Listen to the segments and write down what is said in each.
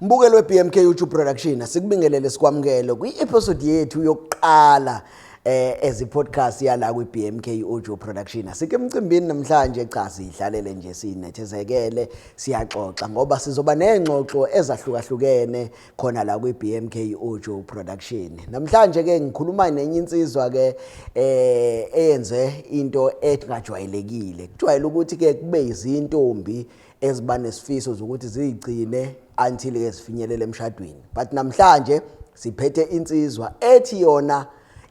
Mbukeli we-BMK YouTube Production, asikubingelele, sikwamukele kwi-episode yethu yokuqala as i-podcast yala kwi-BMK Audio Production. Asikho emcimbini namhlanje, cha, siyihlalele nje, sinethezekele, siyaxoxa ngoba sizoba nengxoxo ezahlukahlukene khona la kwi-BMK Audio Production. Namhlanje ke ngikhuluma nenye insizwa ke eyenze into engajwayelekile. Kujwayele ukuthi ke kube izintombi eziba nesifiso zokuthi ziyigcine until ke zifinyelele emshadweni, but namhlanje siphethe insizwa ethi yona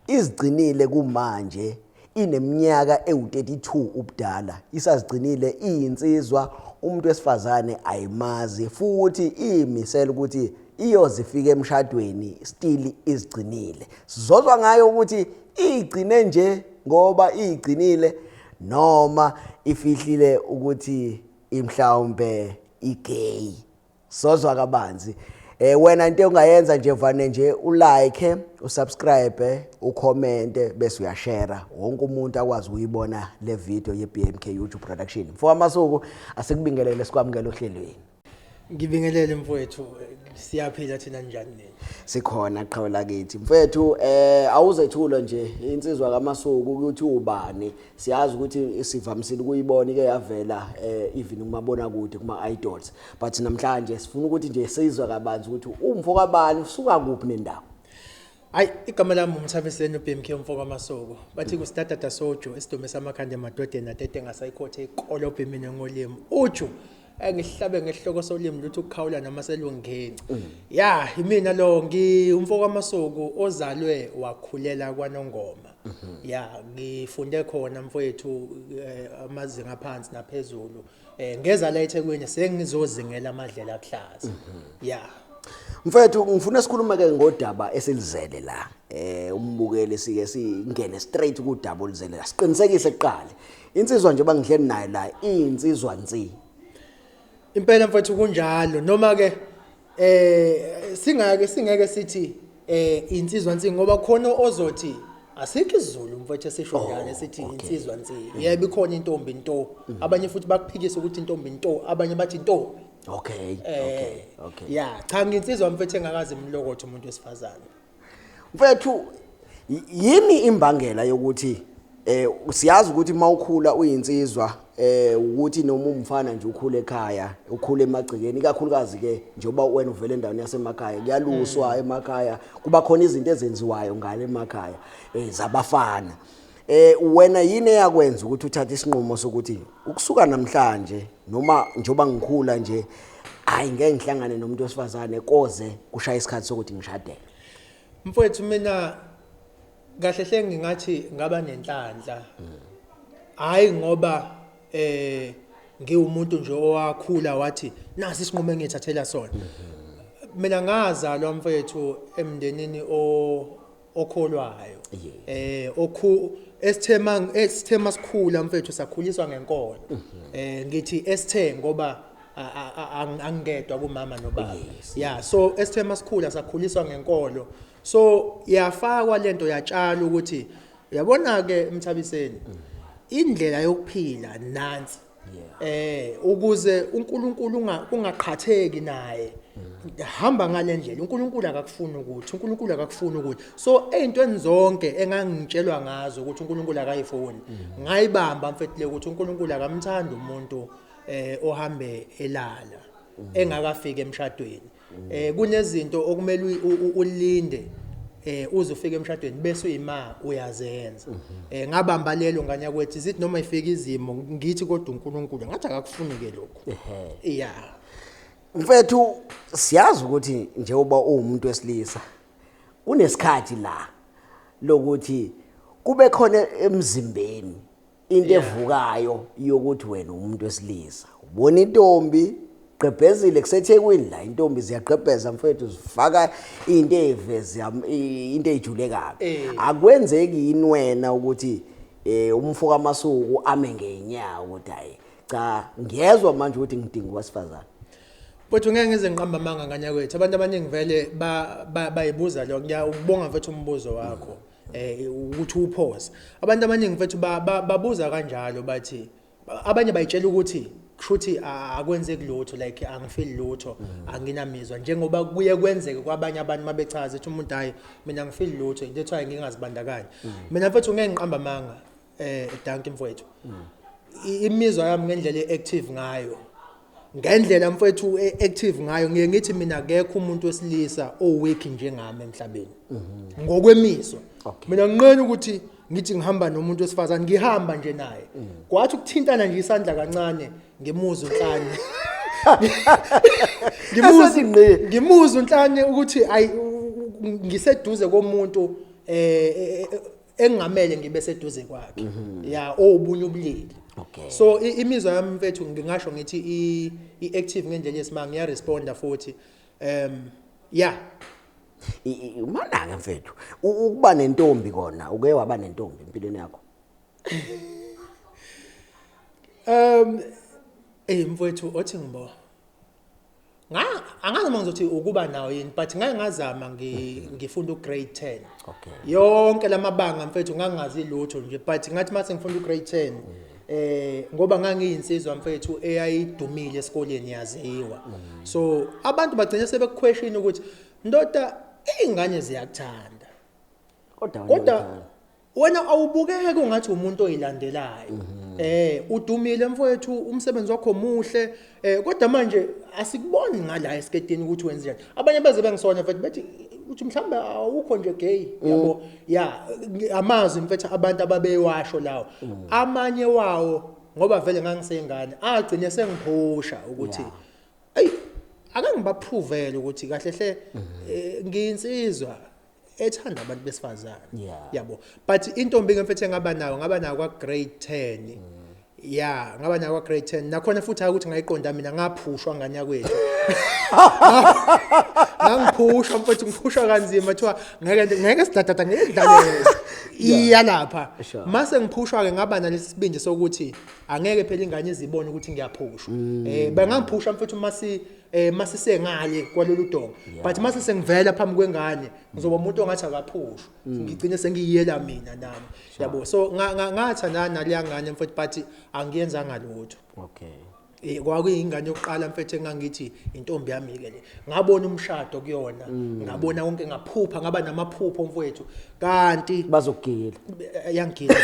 izigcinile kumanje, ineminyaka ewu-32 ubudala, isazigcinile, iyinsizwa, umuntu wesifazane ayimazi, futhi iyimisela ukuthi iyozifika emshadweni still izigcinile. Sizozwa ngayo ukuthi iyigcine nje ngoba iyigcinile noma ifihlile ukuthi imhlawumbe igay. Sozwa kabanzi. Wena into ongayenza nje, vane nje ulike, usubscribe, ucomment, bese uyashare, wonke umuntu akwazi ukuyibona le video ye BMK YouTube Production. Mfowethu Masuku, asikubingelele, sikwamukele ohlelweni. Ngibingelele mfowethu, siyaphila thina, njani nini? Sikhona, qhawe lakithi. Mfethu, awuzethula nje insizwa kaMasuku ukuthi ubani. Siyazi ukuthi sivamisile ukuyibona, ike yavela even kumabona kude, kuma idols, but namhlanje sifuna ukuthi nje sizwe kabanzi ukuthi umfo kabani, usuka kuphi nendawo. Hayi, igama lami uMthabiseni uBMK umfo kaMasuku. Bathi kusidadada soju esidume samakhanda emadodeni atete ngasayikhothe ikolobhe mina ngolimi. Uju engihlabe ngehloko solimi luthi ukukhawula noma selungeni. Ya, imina lo, ngiumfo kaMasuku ozalwe wakhulela kwaNongoma. Ya, ngifunde khona mfowethu amazinga aphansi naphezulu. Ngeza la eThekwini sengizozingela amadlela akuhlaza. Ya. Mfethu, ngifuna sikhulume ke ngodaba esilizele la. Umbukeli, sike singene straight kudaba oluzele la. Siqinisekise kuqala. Insizwa nje bangihleli nayo la, insizwa nsi. Impela mfowethu, kunjalo, noma ke singake singeke sithi insizwa nsi, ngoba khona ozothi asikho isiZulu mfowethu esisho njalo esithi insizwa nsi. Yebo, ikhona intombi nto. Abanye futhi bakuphikisa ukuthi intombi nto, abanye bathi intombi. Ya, cha, nginsizwa mfowethu engakazi imlokotho umuntu wesifazane. Mfethu, yini imbangela yokuthi siyazi ukuthi mawukhula uyinsizwa, ukuthi noma umfana nje ukhule ekhaya, ukhule emagcekeni, ikakhulukazi ke njengoba wena uvela endaweni yasemakhaya, kuyaluswa emakhaya, kuba khona izinto ezenziwayo ngale emakhaya zabafana. Wena yini eyakwenza ukuthi uthathe isinqumo sokuthi ukusuka namhlanje, noma njengoba ngikhula nje, hayi, ngeke ngihlangane nomuntu wesifazane koze kushaya isikhathi sokuthi ngishadele? Mfowethu, mina kahle hle ngingathi ngaba nenhlanhla, hayi ngoba ngiwumuntu nje owakhula wathi nasi isinqumo engithathela sona. Mina ngazalwa mfowethu emndenini o okholwayo, okhu esithema esithema sikhula mfethu sakhuliswa ngenkolo. Ngithi esithe ngoba angingedwa kumama nobaba. Ya, so esithema sikhula sakhuliswa ngenkolo, so yafakwa lento, yatshala ukuthi uyabona ke emthabiseni indlela yokuphila nansi, ukuze uNkulunkulu ungaqhatheki naye, hamba ngalendlela. uNkulunkulu akakufuni ukuthi, uNkulunkulu akakufuni ukuthi. So ezintweni zonke engangitshelwa ngazo ukuthi uNkulunkulu akayifuni, ngayibamba mfethu le ukuthi uNkulunkulu akamthandi umuntu ohambe elala engakafiki emshadweni. Kunezinto okumele ulinde uze ufike emshadweni bese uyima uyazenza. Ngabamba lelo nganya kwethu, zithi noma ifika izimo ngithi kodwa uNkulunkulu ngathi akakufuni ke lokho, yeah. Mfethu, siyazi ukuthi njengoba uwumuntu wesilisa kunesikhathi la lokuthi kube khona emzimbeni into evukayo yokuthi wena umuntu wesilisa ubona intombi gqebhezile kuseThekwini la, intombi ziyagqebheza mfethu, zifaka into eveza into ejule kabi. Akwenzeki yini wena ukuthi umfo kaMasuku ame ngeenyawo ukuthi hayi cha, ngiyezwa manje ukuthi ngidinga owesifazane? Mfethu, ngeke ngize ngiqamba amanga nganya kwethu. Abantu abaningi vele bayibuza lo. Ngiyakubonga mfethu umbuzo wakho ukuthi upause. Abantu abaningi mfethu babuza kanjalo, bathi abanye bayitshela ukuthi Kushuthi akwenzeki lutho, like angifeel lutho, anginamizwa, njengoba kuye kwenzeke kwabanye abantu mabechaza ethi umuntu, hayi, mina angifeel lutho, that's why ngingazibandakanyi. Mina mfethu ngeke ngiqamba amanga, dankie mfowethu. Imizwa yami ngendlela e-active ngayo, ngendlela mfowethu e-active ngayo, ngiye ngithi mina akekho umuntu wesilisa o-weak njengami emhlabeni ngokwemizwa. Mina nginqena ukuthi ngithi ngihamba nomuntu wesifazane, ngihamba nje naye, kwathi ukuthintana nje isandla kancane, ngimuzwa unhlanye, ngimuzwa Esethi ngqi. Ngimuzwa unhlanye ukuthi ayi, ngiseduze komuntu engingamele ngibe seduze kwakhe, ya, obunye ubulili. So imizwa yami mfethu, ngingasho ngithi i-active ngendlela yesimanga, ngiyaresponda futhi, yeah. Mana-ke mfethu, ukuba nentombi kona, uke waba nentombi empilweni yakho? Mfowethu, othi ngibo nga angazi uma ngizothi ukuba nawo yini, but ngake ngazama ngifunda ugrade 10. Yonke lamabanga mfethu ngangazi lutho nje, but ngathi mase ngifunda ugrade 10, ngoba ngangiyinsizwa mfethu eyayidumile esikoleni, yaziwa, so abantu bagcina sebekuquestion ukuthi, ndoda, izingane ziyakuthanda, kodwa wena kodwa uthanda. Wena awubukeki ungathi umuntu oyilandelayo, udumile mfowethu, umsebenzi wakho muhle, kodwa manje asikuboni ngala esiketini ukuthi wenze njani. Abanye baze bengisona mfethu, bethi uthi mhlawumbe awukho nje gay, yabo. Ya, amazwi mfethu abantu ababewasho lawo, amanye wawo, ngoba vele ngangisengane, agcine sengiphusha ukuthi ey, ake ngibaprovele ukuthi kahle hle ngiyinsizwa ethanda abantu besifazane. Yabo, but intombi ke mfethu engaba nayo, ngaba nayo kwa grade 10. Ya, ngaba nayo kwa grade 10 nakhona futhi, hayi ukuthi ngayiqonda mina, ngaphushwa ngane yakwethu, ngangiphushwa mfethu, ngiphushwa kanzima, kuthiwa ngeke, ngeke sidadada, ngeke kudlale iya lapha. Mase ngiphushwa ke, ngaba nalesi sibindi sokuthi angeke phela ingane izibone ukuthi ngiyaphushwa. Bengangiphusha mfethu masi masisengale kwalolu donga, but mase sengivela phambi kwengane, ngizoba umuntu ongathi akaphushwa, ngigcine sengiyiyela mina nami, yabo. So ngathandana naleya ngane mfethu, but angiyenzanga lutho. Kwakuyingane yokuqala mfethu engangithi intombi yami ke le. Ngabona umshado kuyona, ngabona konke, ngaphupha, ngaba namaphupho mfethu, kanti bazokugila. Yangigila.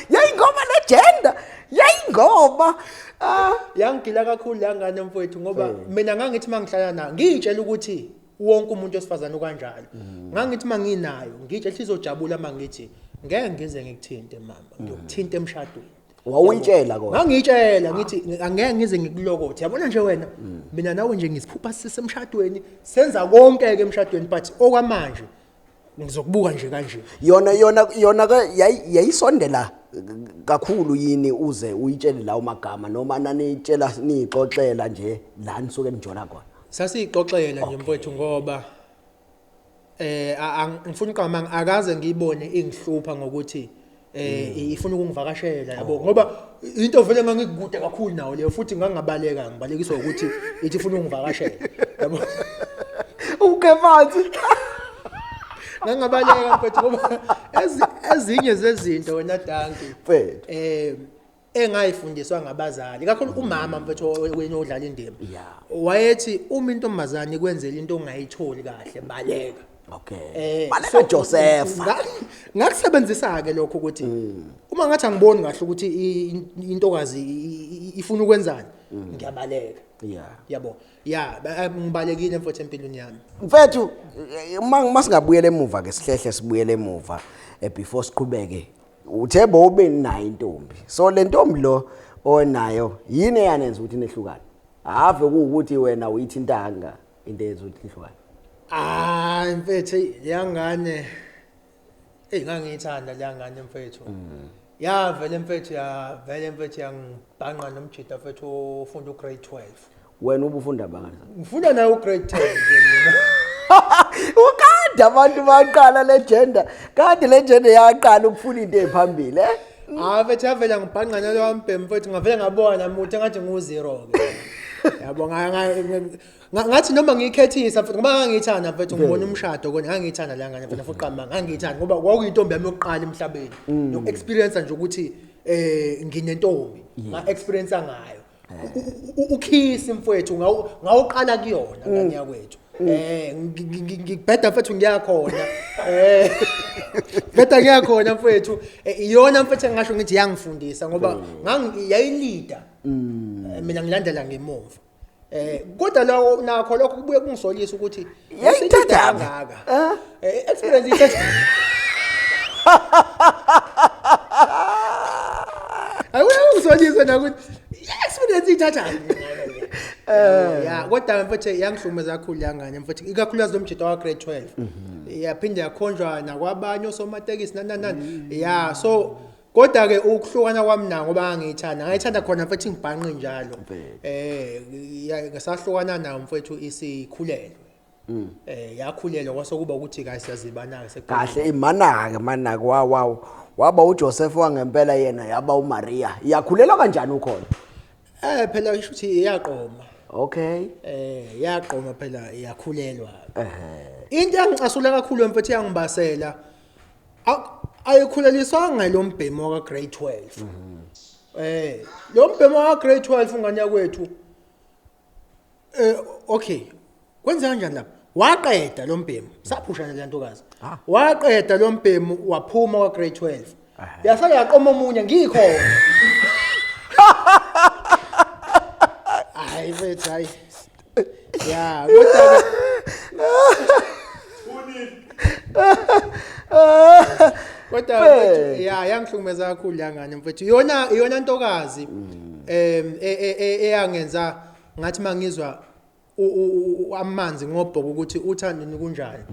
Yayingoma legenda, yayingoma, ah. Yangigila kakhulu la ngane mfethu, ngoba mina ngangithi mangihlala nayo, ngiyitshela ukuthi wonke umuntu wesifazane ukanjalo. Ngangithi manginayo, ngiyitshela ukuthi izojabula mangithi ngeke ngize ngikuthinte mama, ngiyokuthinta emshadweni. Wawuyitshela kona? Ngangiyitshela ngithi angeke ngize ngikulokothe, yabona nje wena, mina nawe nje ngisiphupha sisemshadweni, senza konke ke emshadweni, but okwamanje ngizokubuka nje kanje. Yona ke yayisondela kakhulu yini uze uyitshele lawo magama, noma naniyitshela niyixoxela nje la nisuke nijola khona? Sasiyixoxela nje mfowethu, ngoba ngifuna uqamba, akaze ngiyibone ingihlupha ngokuthi ifuna ukungivakashela, yabo, ngoba into vele ngangikude kakhulu nawo leyo, futhi ngangabaleka, ngibalekiswa ukuthi ithi ifuna ukungivakashela, yabo. Uke phansi. Ngangabaleka mfethu, ngoba ezinye zezinto wena, dankie, Mfethu. Engayifundiswa ngabazali, kakhulu umama mfethu wena odlala indima, wayethi uma intombazane ikwenzela into ongayitholi kahle, baleka. Baleka. So, Joseph. Ngakusebenzisa ke lokho ukuthi uma ngathi angiboni kahle ukuthi intokazi ifuna ukwenzani, ngiyabaleka. Yabo, ya, ngibalekile mfowethu empilweni yami. Mfethu, uma masingabuyela emuva ke, sihlehle sibuyele emuva, before siqhubeke, uthe bowube nayo intombi, so le ntombi lo onayo, yini eyanenza ukuthi nehlukane? Ave kuwukuthi wena uyithintanga into eyenza ukuthi nihlukane? Ah mfethu, leyangane, eyi, ngangiyithanda leyangane mfethu. Ya vele mfethu, ya vele mfethu, yangibhanqa nomjida mfethu ofunda ugrade 12. Wena ubufunda bangani? Ngifunda naye ugrade 10 nje mina. Ukade abantu baqala le gender, kade le gender yaqala ukufuna into ephambili, eh. Ah mfethu, yavela ngibhanqa nalo wambhemu mfethu, ngavele ngabona umuntu engathi ngu-zero ke. Yabo, ngathi noma ngiyikhethisa mfethu, ngoba ngangiyithanda mfethu, ngibona umshado kona, ngangiyithanda la ngane mfethu, fuqama ngangiyithanda ngoba kwakuyintombi yami yokuqala emhlabeni. Noku-experience nje ukuthi Nginentombi, nga experience ngayo. Ukhisi mfowethu ngawuqala kuyona ngane yakwethu. Ngibheda mfethu, ngiyakhona. Bheda ngiyakhona mfowethu. Iyona mfethu engasho ngithi yangifundisa ngoba yayileader. Mina ngilandela ngemuva. Kodwa lo nakho lokho kubuye kungisolisa ukuthi Yayithathaphi? kangaka. Experience ithatha. Ayiwe, ungisolisa nakuthi experience ithatha. Ya, kodwa mfethu yangihlukumeza kakhulu yangane mfethu, ikakhulukazi lo mjito wa grade 12. Yaphinde yakhonjwa nakwabanye osomatekisi nani nani nani. Ya, so kodwa ke ukuhlukana kwami nawo ngoba ngangiyithanda, ngayithanda khona mfethu, ngibhanqe njalo. Ngasahlukana nawo mfethu isikhulelwe. Yakhulelwa, kwase kuba ukuthi kayi siyazibana ke. Kahle, imanake manake wa wa waba uJoseph wangempela, yena yaba uMaria. Yakhulelwa kanjani ukhona? Phela isho ukuthi iyaqoma. Yaqoma phela, yakhulelwa. Into engicasula kakhulu mfethu, yangibasela, ayikhuleliswanga lo mbhemo ka grade 12. Lo mbhemo ka grade 12, ungane yakwethu. Okay. Kwenza kanjani lapha? Waqeda lo mbhemu. Saphushana le ntokazi. Waqeda lo mbhemu, waphuma kwa grade 12. Yasala yaqoma omunye ngikhona. Hayi mfethu, hayi. Ya, kodwa kodwa mfethu, ya, yangihlukumeza kakhulu yangane mfethu. Iyona ntokazi eyangenza ngathi mangizwa amanzi ngobhoko ukuthi uthando kunjani.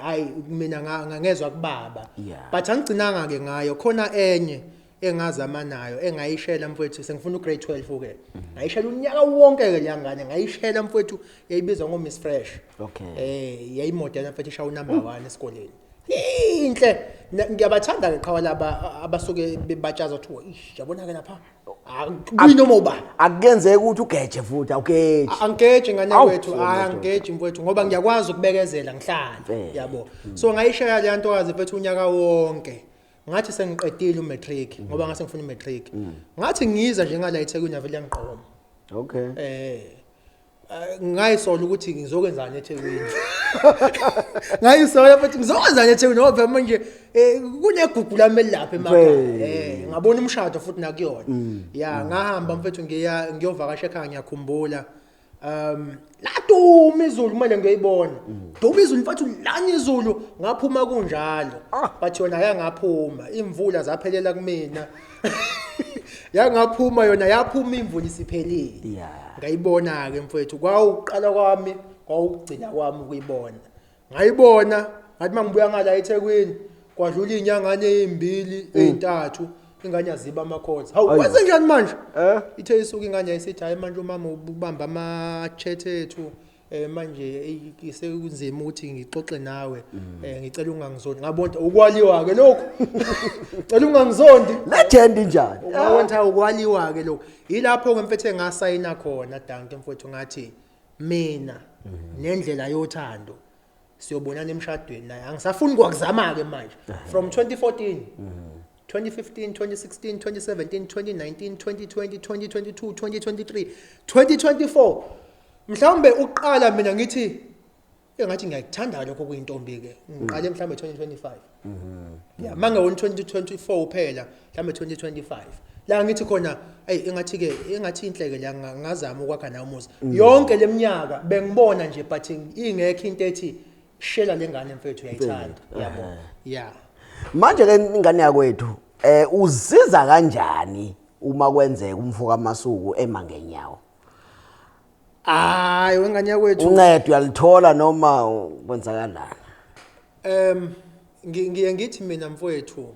Hayi, mina ngangezwa kubaba. But angigcinanga ke ngayo, khona enye engazama nayo engayishela mfethu, sengifuna ugrade 12 ke. Ngayishela unyaka wonke ke leyangane, ngayishela mfethu, yayibizwa ngo Miss Fresh. Yayimodela mfethu, ishawa number 1 esikoleni. Inhle. Ngiyabathanda ke qhawa laba abasuke bebatshaza kuthiwa ish, yabona ke lapha. Ah, kuyinoma ubani. Akukenzeki ukuthi ugeje futhi, awugeji? Angigeji ngane Awu, kwethu, hayi, angigeji mfowethu ngoba ngiyakwazi ukubekezela ngihlale, yabo. So ngayishaya le ntokazi mfethu unyaka wonke. Ngathi sengiqedile umatric ngoba ngase ngifuna umatric. Ngathi ngiza nje ngala eThekwini, avele yangiqoma. Ngayisola ukuthi ngizokwenzani eThekwini. Ngayisola futhi ngizokwenzani eThekwini ngoba phela manje kunegugu lami elapha emakhaya. Ngabona umshado futhi nakuyona. Ya, ngahamba mfethu, ngiya ngiyovakasha ekhaya, ngiyakhumbula. Laduma izulu, kumele ngiyoyibona. Duma izulu mfethu, lana izulu, ngaphuma kunjalo. But yona yangaphuma, imvula zaphelela kumina. Yangaphuma yona, yaphuma imvula isiphelile. Ngayibona ke mfethu, kwawuqala kwami, kwawugcina kwami ukuyibona. Ngayibona, ngathi mangibuya ngala eThekwini, kwadlula izinyangane ezimbili, ezintathu, ingane yaziba amakhotha. Hawu, Ayi. kwenze njani manje? Eh? Ithe isuka ingane yayisithi, hayi manje umama ubamba ama-chat ethu, manje sekunzima ukuthi ngixoxe nawe, ngicela ungangizondi. Ngabona ukwaliwa ke lokho. Cela ungangizondi. Legend njani? Ngabona ukwaliwa ke lokho. Yilapho ke mfethu engasayina khona, danke mfethu, ngathi mina nendlela yothando siyobonana emshadweni naye, angisafuni kwakuzama ke manje. From 2014, 2015, 2016, 2017, 2019, 2020, 2022, 2023, 2024, mhlawumbe uqala mina ngithi engathi ngiyayithanda lokho kuyintombi ke, ngiqale mhlawumbe 2025. Ya, mange wona 2024 uphela, mhlawumbe 2025 la ngithi khona ey, engathi ke, engathi inhleke la, ngazama ukwakha nayo umuzi. Yonke leminyaka bengibona nje, but ingekho into ethi shela lengane mfethu, uyayithanda, yabo, ya. Manje ke ingane yakwethu, uziza kanjani uma kwenzeka umfo kaMasuku ema ngenyawo? Hayi wengane yakwethu. Uncedo uyalithola noma kwenzakalani? Ngiye ngithi mina mfowethu,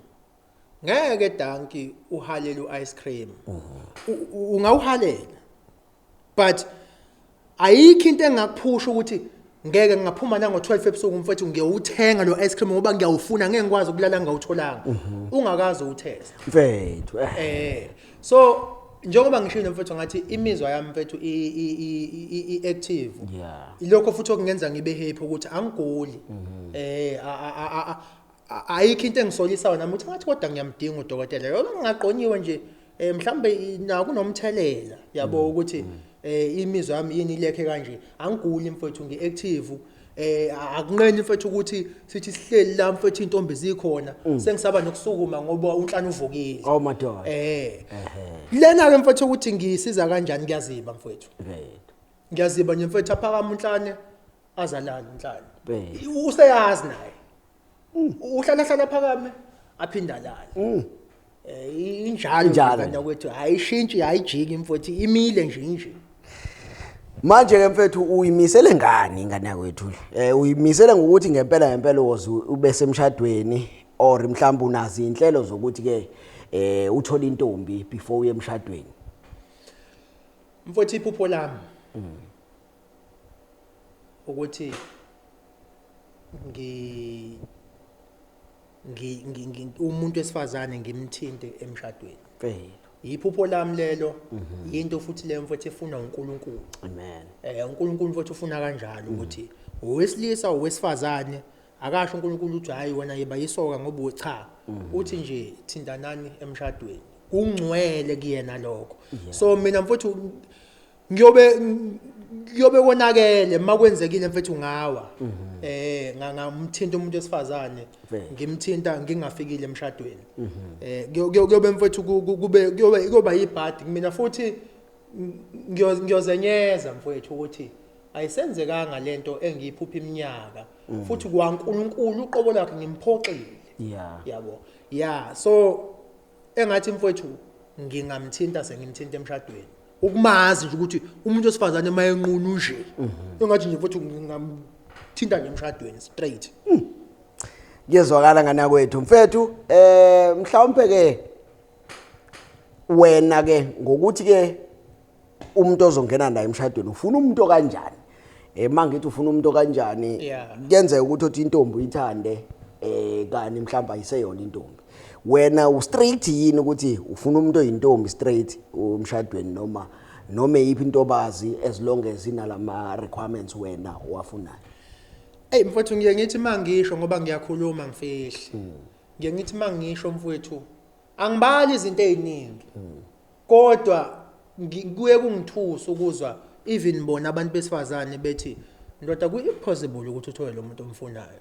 ngeke danki uhalele uice cream. Ungawuhalela. But ayikho into engakuphusha ukuthi ngeke ngingaphuma nango 12 ebusuku mfowethu ngiyowuthenga lo ice cream ngoba ngiyawufuna, ngeke ngikwazi ukulala ngawutholanga. Ungakaze uwutheste. Mfethu. So njengoba ngishilo mfethu, ngathi imizwa yami mfethu i active. Ilokho futhi okungenza ngibe happy ukuthi angiguli. Ayikho into engisolisayo nami ukuthi ngathi kodwa ngiyamdinga udokotela yona ngingaqonyiwe nje, mhlambe na kunomthelela, yabo, ukuthi imizwa yami yini ilekhe kanje. Angiguli mfowethu, ngi-active. Akunqeni mfowethu ukuthi sithi sihleli la mfowethu, intombi zikhona, sengisaba nokusukuma ngoba unhlanu uvukile. Oh madoda. Lena ke mfowethu ukuthi ngisiza kanjani, kuyaziba mfowethu. Mfethu. Ngiyaziba nje mfowethu, aphakama unhlane, azalala unhlane. Mfethu. Useyazi naye, uhlala hlala phakame, aphinda alale. Injalo. Injalo. Nje kwethu ayishintshi, ayijiki mfowethu, imile nje nje. Manje ke mfethu, uyimisele ngani ingane yakwethu? Uyimisele ngokuthi ngempela ngempela woze ube semshadweni, or mhlawumbe unazo inhlelo zokuthi ke uthola intombi before uye emshadweni? Mfowethu, iphupho lami ukuthi ngi ngi umuntu wesifazane ngimthinte emshadweni. Mfethu. Iphupho lami lelo, into futhi leyo mfowethu efuna uNkulunkulu. Amen. UNkulunkulu mfowethu ufuna kanjalo ukuthi owesilisa, owesifazane, akasho uNkulunkulu uthi hayi wena yiba yisoka ngoba cha, uthi nje thintanani emshadweni, kungcwele kuyena lokho. So mina mfowethu ngiyobe konakele makwenzekile mfethu ngawa ngamthinta umuntu wesifazane, Vele. ngimthinta ngingafikile emshadweni, kuyobe mfethu kube kuyobe kuyoba yibhadi kumina futhi ngiyozenyeza mfowethu ukuthi ayisenzekanga lento engiyiphupha iminyaka, futhi kwaNkulunkulu uqobo lwakhe ngimphoxile. Yabo, yeah, so engathi mfowethu ngingamthinta sengimthinta emshadweni, ukumazi nje ukuthi umuntu wesifazane mayenqunu nje, engathi nje mfowethu ngingamthinta nje emshadweni straight. Kuyezwakala ngana kwethu mfethu. Mhlawumbe ke wena ke ngokuthi ke umuntu ozongena naye emshadweni ufuna umuntu kanjani? Mangithi ufuna umuntu kanjani, kuyenzeka ukuthi uthi intombi uyithande, kani mhlawumbe ayiseyona intombi. Wena u straight yini ukuthi ufuna umuntu oyintombi straight umshadweni, noma eyiphi intobazi as long as inalama requirements wena owafunayo? Ey mfowethu, ngiye ngithi mangisho ngoba ngiyakhuluma ngifihli. Ngiye ngithi mangisho mfowethu, angibali izinto eziningi. Kodwa kuye kungithusa ukuzwa even bona abantu besifazane bethi, "Ndoda, ku impossible ukuthi uthole lo muntu omfunayo."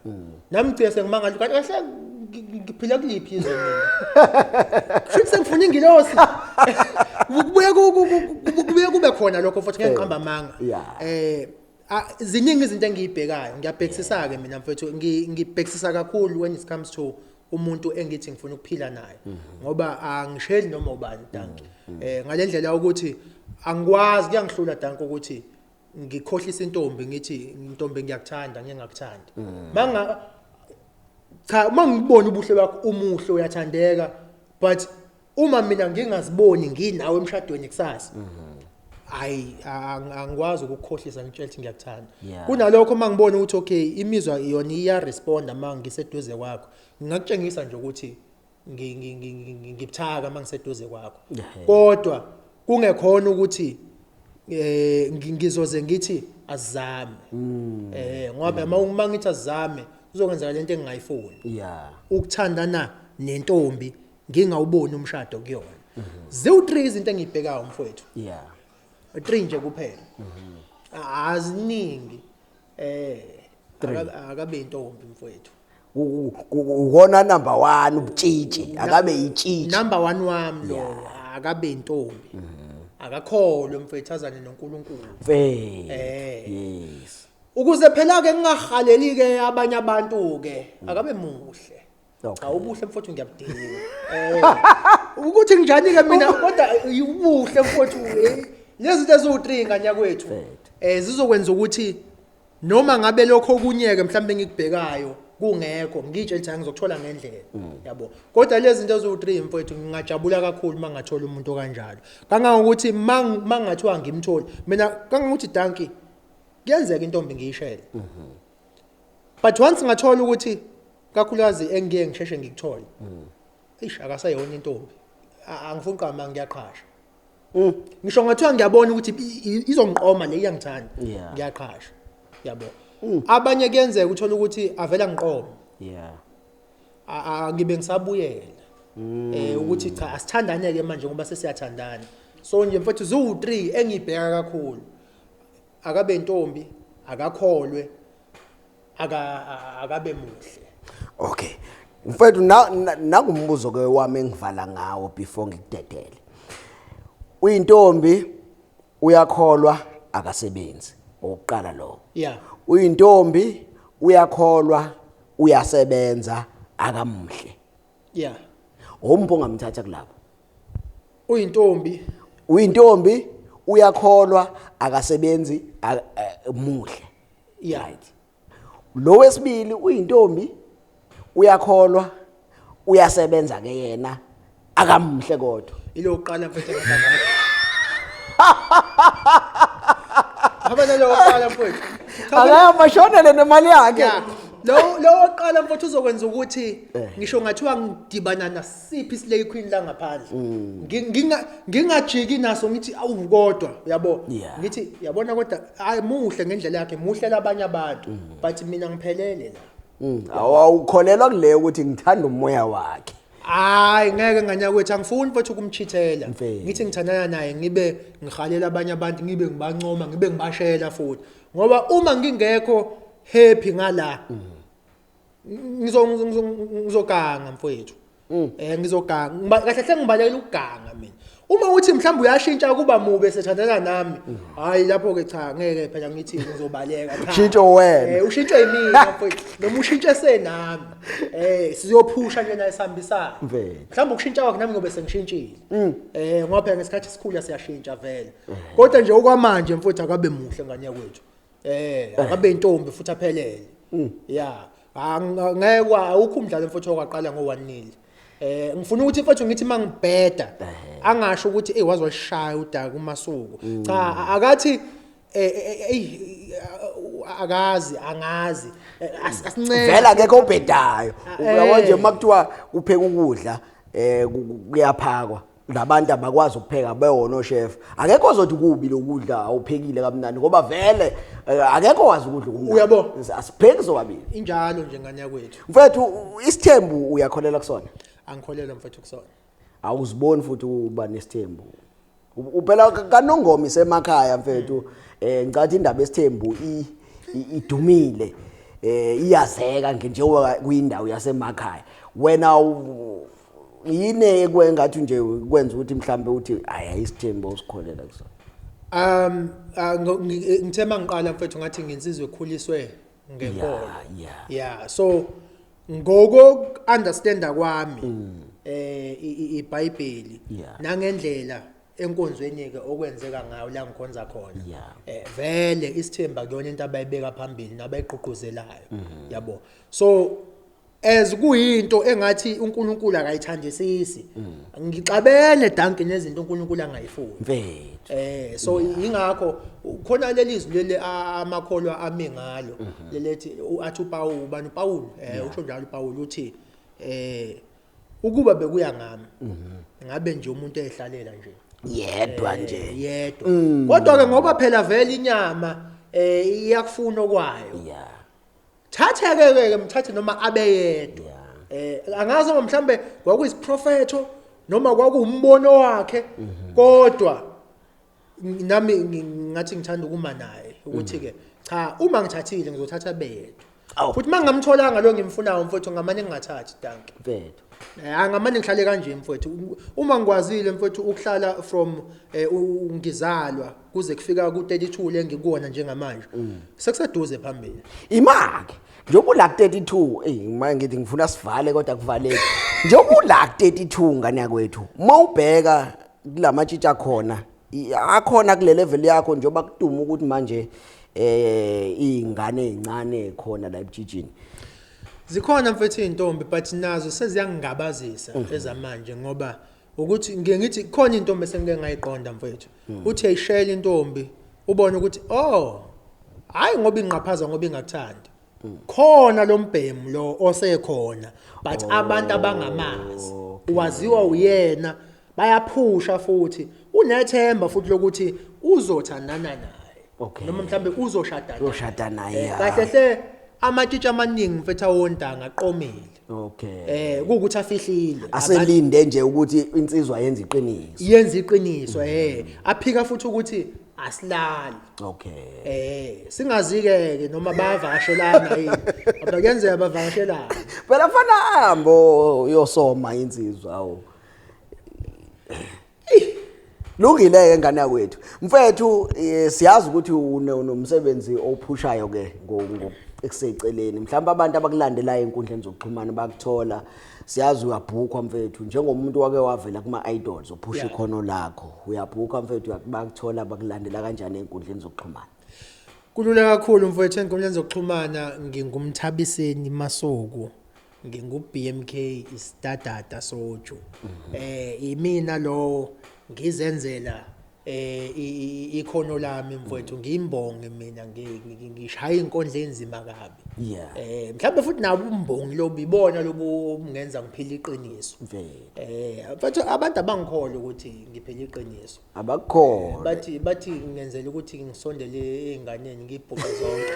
Nami ngicike sengimangala kahle kahle, ngiphila kuliphi izwe mina? Kusho sengifuna ingilosi. Kubuye kube khona lokho futhi, ngeke ngiqamba amanga. Ziningi izinto engiyibhekayo, ngiyabhekisisa ke mina mfethu, ngibhekisisa kakhulu when it comes to umuntu engithi ngifuna ukuphila naye, ngoba angisheli noma ubani, dankie. Ngalendlela ukuthi angikwazi, kuyangihlula dankie ukuthi ngikhohlisa intombi ngithi, "Intombi, ngiyakuthanda," ngingakuthandi. Manga cha, uma ngibona ubuhle bakho, umuhle, uyathandeka, but uma mina ngingaziboni nginawe emshadweni kusasa, hayi, angikwazi ukukhohlisa ngitshela ukuthi ngiyakuthanda. Kunalokho uma ngibona ukuthi okay, imizwa yona iyaresponda uma ngiseduze kwakho, ngingakutshengisa nje ukuthi ngibuthaka uma ngiseduze kwakho, kodwa kungekhona ukuthi ngizoze ngithi azame, ngoba uma ngithi azame kuzokwenzeka lento engingayifuni, ukuthandana nentombi ngingawuboni umshado kuyona. Ziwu-3 izinto engiyibhekayo mfowethu. 3 nje kuphela, aziningi. Three. Akabe intombi mfowethu. Ukona number 1 ubutshitshi, akabe itshitshi. Number 1 wami lo, akabe intombi, akakholwe mfowethu, azane noNkulunkulu. Mfethu. Yes. Ukuze phela ke ngingahaleli ke abanye abantu ke, akabe muhle. Cha, ubuhle mfowethu ngiyabudinga. Ukuthi njani ke mina, kodwa ubuhle mfowethu, lezi zinto eziwu3 nganya kwethu Mfethu. zizokwenza ukuthi noma ngabe lokho okunyeke mhlawumbe engikubhekayo kungekho, ngitshela ukuthi ngizokuthola ngendlela, yabo. Kodwa lezi zinto eziwu3 mfowethu, ngingajabula kakhulu mangathola umuntu kanjalo, kangangokuthi mangathiwa ngimtholi mina, kangangokuthi dankie, kuyenzeka intombi ngiyishele, but once ngathola ukuthi kakhulukazi engiye ngisheshe ngikuthole, eish, akaseyona intombi. Angifuni qama, ngiyaqhasha. Ngisho ngathiwa ngiyabona ukuthi izongiqoma le, iyangithanda, ngiyaqhasha, yabo. Abanye kuyenzeka uthola ukuthi avela ngiqoma. Ngibe ngisabuyela ukuthi cha, asithandane ke manje ngoba sesiyathandana. So nje mfethu, ziwu3 engibheka kakhulu: akabe intombi, akakholwe, akabe muhle. Okay mfethu, nangumbuzo ke wami engivala ngawo before ngikudedele. Uyintombi, uyakholwa, akasebenzi, okokuqala lokho. Uyintombi, uyakholwa, uyasebenza, akamuhle. Umpho ongamthatha kulabo? Uyintombi. Uyintombi, uyakholwa, akasebenzi, muhle. Right, lo wesibili uyintombi, uyakholwa, uyasebenza ke yena, akamuhle kodwa. Ilo uqala mfethu engihamba. Hamba nalo oqala mfethu. Cha, Akayamashonele nemali yakhe. Yeah. Lo oqala mfethu uzokwenza ukuthi ngisho ngathiwa ngidibana nasiphi islay queen la ngaphandle, ngingajiki naso ngithi awu kodwa uyabo. Ngithi yabona kodwa hayi, muhle ngendlela yakhe, muhle labanye abantu, but mina ngiphelele la. Awukholelwa kuleyo ukuthi ngithanda umoya wakhe? Hayi ngeke nganyakwethu, angifuni mfethu ukumchithela. Mfethu. Ngithi ngithandana naye ngibe ngihalela abanye abantu, ngibe ngibancoma, ngibe ngibashela futhi, ngoba uma ngingekho happy ngala ngizoganga mfowethu. Ngizoganga. Kahle hle ngibalekela ukuganga mina. Uma uthi mhlawumbe uyashintsha kuba mubi esethandana nami, hayi lapho ke cha, ngeke phela ngithi ngizobaleka, cha. Ushintsho wena. Ushintshe yimina mfowethu, noma ushintshe senami, siyophusha nje naye sihambisana. Mfethu. Mhlawumbe ukushintsha kwakhe nami ngobe sengishintshile, ngoba phela ngesikhathi esikhulu siyashintsha vele. Kodwa nje okwamanje mfowethu, akabe muhle ngane yakwethu, akabe intombi futhi aphelele. Ya, ngeke, awukho umdlalo mfowethu okwaqala ngo-1-0. Ngifuna ukuthi mfowethu ngithi mangibheda angasho ukuthi ey, waze washaya udaka uMasuku. Cha, akathi ey, akazi, angazi. Asincede. Vele akekho obhedayo. Uyabona nje, uma kuthiwa upheka ukudla, kuyaphakwa, labantu abakwazi ukupheka bewona ochef, akekho ozothi kubi lokudla awuphekile kamnandi, ngoba vele akekho wazi ukudla okumnandi. Uyabo. Asipheki sobabili. Injalo nje ngane yakwethu. Mfethu, isithembu uyakholela kusona? Angikholelwa mfethu kusona. Awuziboni futhi uba nesithembu? Uphela kanongoma isemakhaya mfethu. Ngicathi indaba yesithembu idumile, iyazeka nje njengoba kuyindawo yasemakhaya. Wena yini ekwengathi nje kwenza ukuthi mhlambe uthi ayi, isithembu usikholela kusona? Ngithe mangiqala mfethu ngathi nginsizwe ekhuliswe ngenkolo. Yeah, so ngoko understanda kwami iBhayibheli nangendlela enkonzweni ke okwenzeka ngayo la ngikhonza khona, vele isithemba kuyona into abayibeka phambili nabayigqugquzelayo, yabo. So as kuyinto engathi uNkulunkulu akayithandisisi, ngixabene danki nezinto uNkulunkulu angayifuni. Mfethu. So ingakho khona leli zwi leli amakholwa ami ngalo lelethi athi uPaul, ubani uPaul, usho njalo uPaul uthi ukuba bekuya ngami ngabe nje umuntu ehlalela nje yedwa nje. Yedwa. Kodwa ke ngoba phela vele inyama iyakufuna okwayo, thathe ke mthathe noma abe yedwa. Angazi noma mhlambe kwakuyisiprofetho noma kwakuwumbono wakhe, kodwa nami ngathi ngithanda ukuma naye ukuthi ke cha, uma ngithathile ngizothatha beyedwa. Awu. Futhi mangamtholanga lo ngimfunayo mfowethu, ngamane ngingathathi, dankie. Mfethu. Angamane ngihlale kanje mfowethu. Uma ngikwazile mfowethu ukuhlala from ngizalwa kuze kufika ku-32 le ngikuwona njengamanje, sekuseduze phambili. Imake njengoba ula ku-32, eyi manje ngithi ngifuna sivale kodwa kuvaleki. Njengoba ula ku-32 ngane yakwethu, uma ubheka kulamatshitshi akhona, akhona kule level yakho, njengoba kuduma ukuthi manje iy'ngane ey'ncane khona la ebutshitshini. Zikhona mfethu iy'ntombi, but nazo seziyangingabazisa ezamanje, ngoba ukuthi ngike ngithi khona intombi esengike ngayiqonda mfethu, uthi ayishela intombi ubone ukuthi oh hayi, ngoba ingqaphaza, ngoba ingakuthandi, khona lo mbhemu lo osekhona, but abantu abangamazi, waziwa uyena, bayaphusha futhi unethemba futhi lokuthi uzothandana naye noma mhlambe uzoshada naye. Uzoshada naye, ya. Kahle hle. Amatshitshi amaningi mfethu awontanga aqomile. Okay. Kuwukuthi afihlile. Aselinde nje ukuthi insizwa yenze iqiniso. Yenza iqiniso aphika futhi ukuthi asilali. Okay. Singazi-ke ke noma bayavakashelana yini. Ngoba kuyenzeka bavakashelana. Phela fana hambo uyosoma insizwa awu. Lungile ke ngane yakwethu. Mfethu siyazi ukuthi unomsebenzi ophushayo ke ekuseceleni. Mhlawumbe abantu abakulandelayo enkundleni zokuxhumana bakuthola. Siyazi uyabhukwa mfethu njengomuntu wake wavela kuma idols ophusha ikhono lakho. Uyabhukwa mfethu, bakuthola bakulandela kanjani enkundleni zokuxhumana? Kulula kakhulu mfethu, enkundleni zokuxhumana nginguMthabiseni Masuku. Ngingu BMK isidadada soju. Imina lo ngizenzela ikhono lami mfowethu, ngiyimbongi mina, ngishaya inkondlo enzima kabi. Mhlawumbe futhi nabo umbongi lo bibona lobu obungenza ngiphile iqiniso. Mfethu abantu abangikholwa ukuthi ngiphile iqiniso. Abakukholwa. Bathi ngenzela ukuthi ngisondele einganeni ngibhuqe zonke.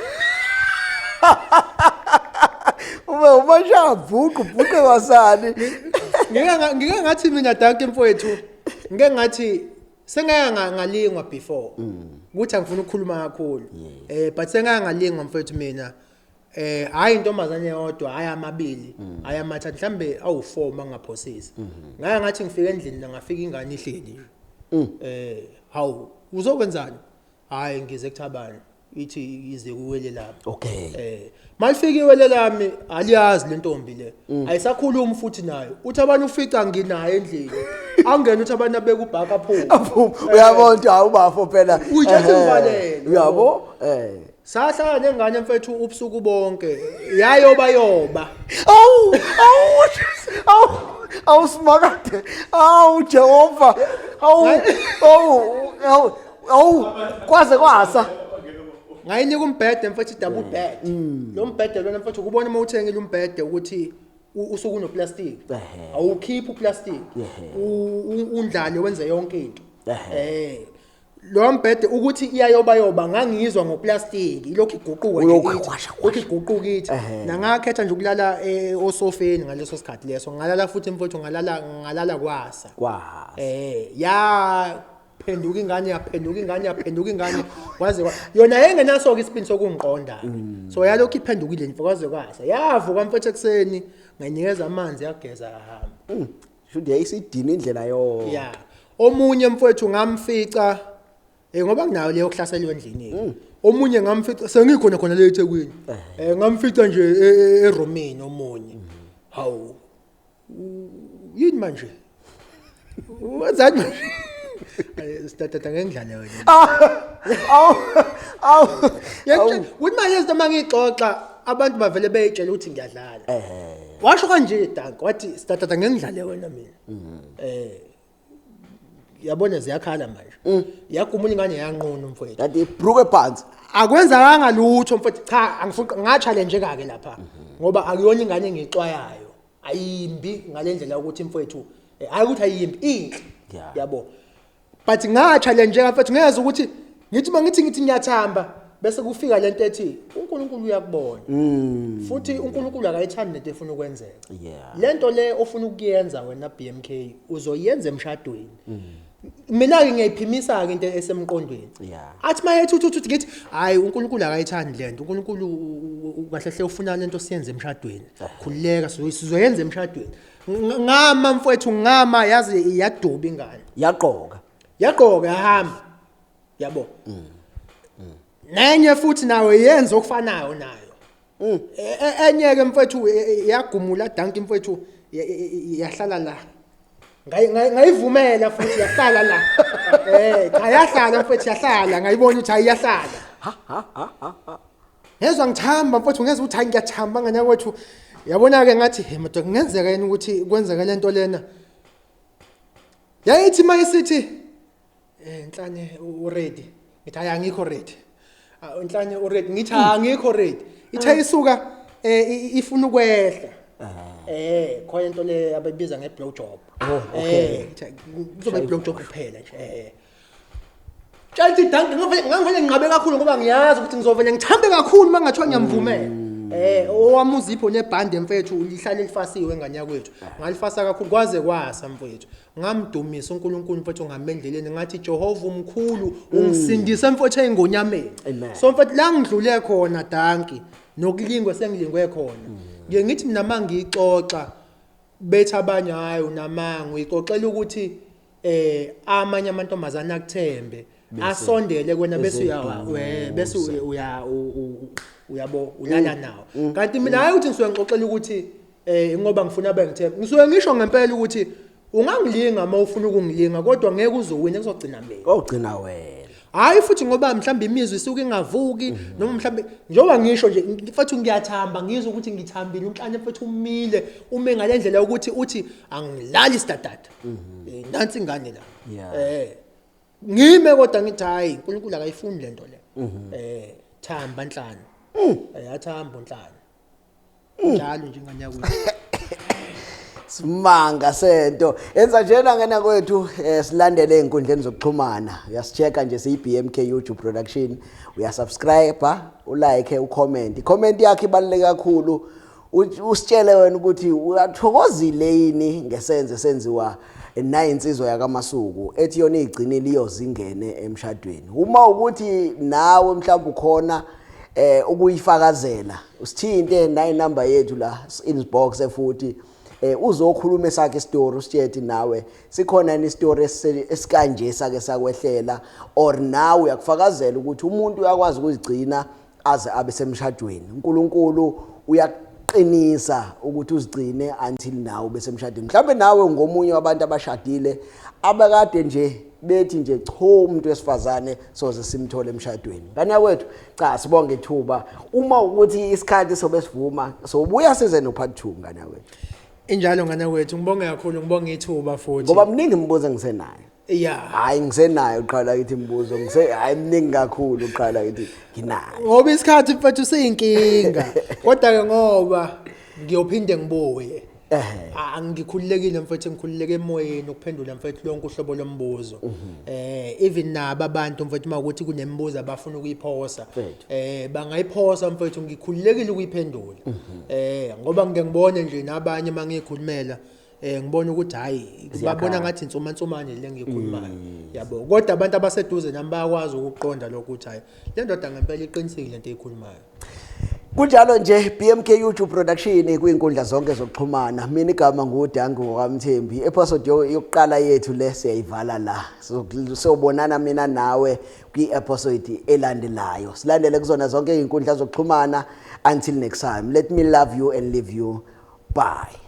Ube ubasha bhuqu bhuqe wasani. Ngike ngathi mina danke mfowethu, ngike ngathi sengake ngalingwa before. Ukuthi angifuni ukukhuluma kakhulu. But sengake ngalingwa mfowethu mina. Hayi intombazane yodwa, hayi amabili, hayi amathathu, mhlambe awu4 mangaphosisi. Ngake ngathi ngifika endlini la ngafika ingane ihleli. Hawu, uzokwenzani? Hayi ngize kuThabani. Ithi ize kuwele lami. Malifika iwele lami aliyazi le ntombi le. Ayisakhulumi futhi nayo. Uthi abantu ufica nginaye endlini. Angena uthi abantu abeka ubhaka aphume. Aphume. Uyabona ukuthi hawu bafo phela. Uyithatha imvalelo. Uyabo? Sahlala nengane mfethu ubusuku bonke. Yayoba yoba. Awu, awu, awu, awu simakade. Awu Jehova. Awu, awu, awu, awu, kwaze kwasa. Ngayinika umbhede mfethu, double bed. Lo mbhede lona mfethu ukubona uma uthengile umbhede ukuthi usuke unoplastic. Awukhiphi uplastic. Undlale wenze yonke into. Lo mbhede ukuthi iyayoba yoba ngangiyizwa ngoplastic, ilokhu iguquka nje Ulokhu ithi, kwasha, kwasha. lokhu iguquka ithi. Nangakhetha nje ukulala osofeni ngaleso sikhathi leso. Ngalala futhi mfowethu, ngalala kwasa. Kwasa. Ya phenduka ingane, yaphenduka ingane, yaphenduka ingane. Waze yona yayingenaso ke isipini sokungiqonda. So yalokhu iphendukile nje kwaze kwasa. Yavuka mfowethu ekuseni, ngayinikeza amanzi yageza yahamba. Shuthi yayisidina indlela yonke. Yeah. Omunye mfowethu ngamfica, ngoba nginayo leyo kuhlaselwa endlini. Omunye ngamfica sengikhona khona le eThekwini. Ngamfica nje eRomini omunye. Hawu. Yini manje? Wenzani manje? Sitatata ngendlala wena. Awu, awu. Yebo, kuthi manje izinto mangixoxa abantu bavele beyitshela ukuthi ngiyadlala. Washo kanje dank wathi sitatata ngendlala wena mina. Yabona ziyakhala manje. Yagumula ingane yanqunu mfowethu. Kanti ibruke phansi. Akwenzakanga lutho mfowethu. Cha, angifuni nga-challenge kake lapha. Ngoba akuyona ingane engixwayayo. Ayimbi ngalendlela ukuthi mfowethu, hayi ukuthi ayimbi, inhle. Yabo. But nga-challenge mfowethu ngeza ukuthi ngithi mangithi ngithi ngiyathamba bese kufika lento ethi uNkulunkulu uyakubona. Futhi uNkulunkulu akayithandi lento efuna ukwenzeka. Lento le ofuna ukuyenza wena BMK uzoyenza emshadweni. Mina ke ngiyayiphimisa ke into esemqondweni. Athi mayethi uthi uthi ngithi hayi uNkulunkulu akayithandi lento. uNkulunkulu kahle hle ufuna lento siyenze emshadweni. Khululeka sizoyenza emshadweni. Ngama mfowethu ngama yazi yaduba ingane. Yaqoka. Yaqoka yahamba. Yabo. Nenye futhi nawe yenza okufanayo nayo. Enye ke mfowethu yagumula danki mfowethu yahlala la. Ngayivumela futhi yahlala la. Cha yahlala mfowethu yahlala ngayibona ukuthi hayi yahlala. Ngezwa ngithamba mfowethu ngezwa ukuthi hayi ngiyathamba ngane yakwethu. Yabona ke ngathi he madoda kungenzeka yini ukuthi kwenzeke lento lena. Yayithi mayisithi Nhlanye u ready. Ngithi hayi angikho ready. Nhlanye u ready. Ngithi angikho ready. Ithe isuka ifuna ukwehla. Khona into le abayibiza nge blow job. Oh, okay. Ithi kuzoba i blow job kuphela nje. Tshela ithi danke, ngangivele nginqabe kakhulu ngoba ngiyazi ukuthi ngizovele ngithambe kakhulu uma ngathiwa ngiyamvumela. Owami uzipho nebhande mfethu lihlale lifasiwe engane yakwethu. Ngalifasa kakhulu kwaze kwasa mfethu. Ngamdumisa uNkulunkulu mfethu ngamendleleni ngathi Jehova umkhulu ungisindise mfethu engonyameni. Amen. So mfethu la ngidlule khona danki nokulingwe sengilingwe khona. Ngiye ngithi mina mangiyixoxa bethi abanye hayi unamanga uyixoxela ukuthi amanye amantombazane akuthembe asondele kwena bese uya bese uya uyabo ulala nawo. Kanti mina hayi ukuthi ngisuke ngixoxela ukuthi ngoba ngifuna bengithembe, ngisuke ngisho ngempela ukuthi ungangilinga uma ufuna ukungilinga kodwa ngeke uzowina, kuzogcina mina. Ogcina wena. Hayi futhi ngoba mhlawumbe imizwa isuke ingavuki noma mhlawumbe njengoba ngisho nje mfethu ngiyathamba, ngizwe ukuthi ngithambile unhlanye mfethu umile ume ngalendlela ukuthi uthi angilali sidadada. Nansi ingane la. Ngime kodwa ngithi hayi uNkulunkulu akayifuni lento le. Thamba nhlana. Athamba unhlana. Njalo nje ingane yakwethu. Simanga sento. Enza njena ngena kwethu, silandele einkundleni zokuxhumana. Uyasichecka nje siyi BMK YouTube Production. Uyasubscribe, ulike, ucomment. Icomment yakhe ibaluleke kakhulu. Usitshele wena ukuthi uyathokozile yini ngesenze senziwa nayinsizwa yakaMasuku ethi yona igcinile iyozingene emshadweni. Uma ukuthi nawe mhlawumbe ukhona ukuyifakazela, usithinte nayi number yethu la inbox futhi uzokhuluma esakhe story, usitshete nawe sikhona ni story esikanje sake sakwehlela, or nawe uyakufakazela ukuthi umuntu uyakwazi ukuzigcina aze abe semshadweni. uNkulunkulu uyaqinisa ukuthi uzigcine until nawe bese emshadweni. Mhlawumbe nawe ngomunye wabantu abashadile abakade nje bethi nje cho umuntu wesifazane soze simthole emshadweni. Ngane kwethu, cha, sibonge ithuba. Uma ukuthi isikhathi sobe sivuma, sobuya size no part 2, ngane kwethu. Injalo ngane kwethu, ngibonge kakhulu, ngibonge ithuba futhi. Ngoba mningi imibuzo engisenayo. Hayi, ngisenayo qala kithi imibuzo, ngise hayi mningi kakhulu qala kithi nginayo. Ngoba isikhathi mfethu siyinkinga. Kodwa ke ngoba ngiyophinde ngibuye. Angikhululekile mfethu, ngikhululeke emoyeni ukuphendula mfethu lonke uhlobo lombuzo. Even nabo abantu mfethu mawukuthi kunemibuzo abafuna ukuyiphosa, bangayiphosa mfethu, ngikhululekile ukuyiphendula. Ngoba ngike ngibone nje nabanye mangikhulumela, ngibona ukuthi hayi babona ngathi insuma insumane le ngikhulumayo, yabo. Kodwa abantu abaseduze nami bayakwazi ukuqonda lokho ukuthi hayi le ndoda ngempela iqinisile lento eyikhulumayo. Kunjalo nje, BMK YouTube Production kwinkundla zonke zokuxhumana. Mina igama nguDangi waMthembi. Episode yokuqala yethu le siyayivala la. Sobonana mina nawe kwi-episode elandelayo. Silandele kuzona zonke izinkundla zokuxhumana. Until next time, let me love you and leave you. Bye.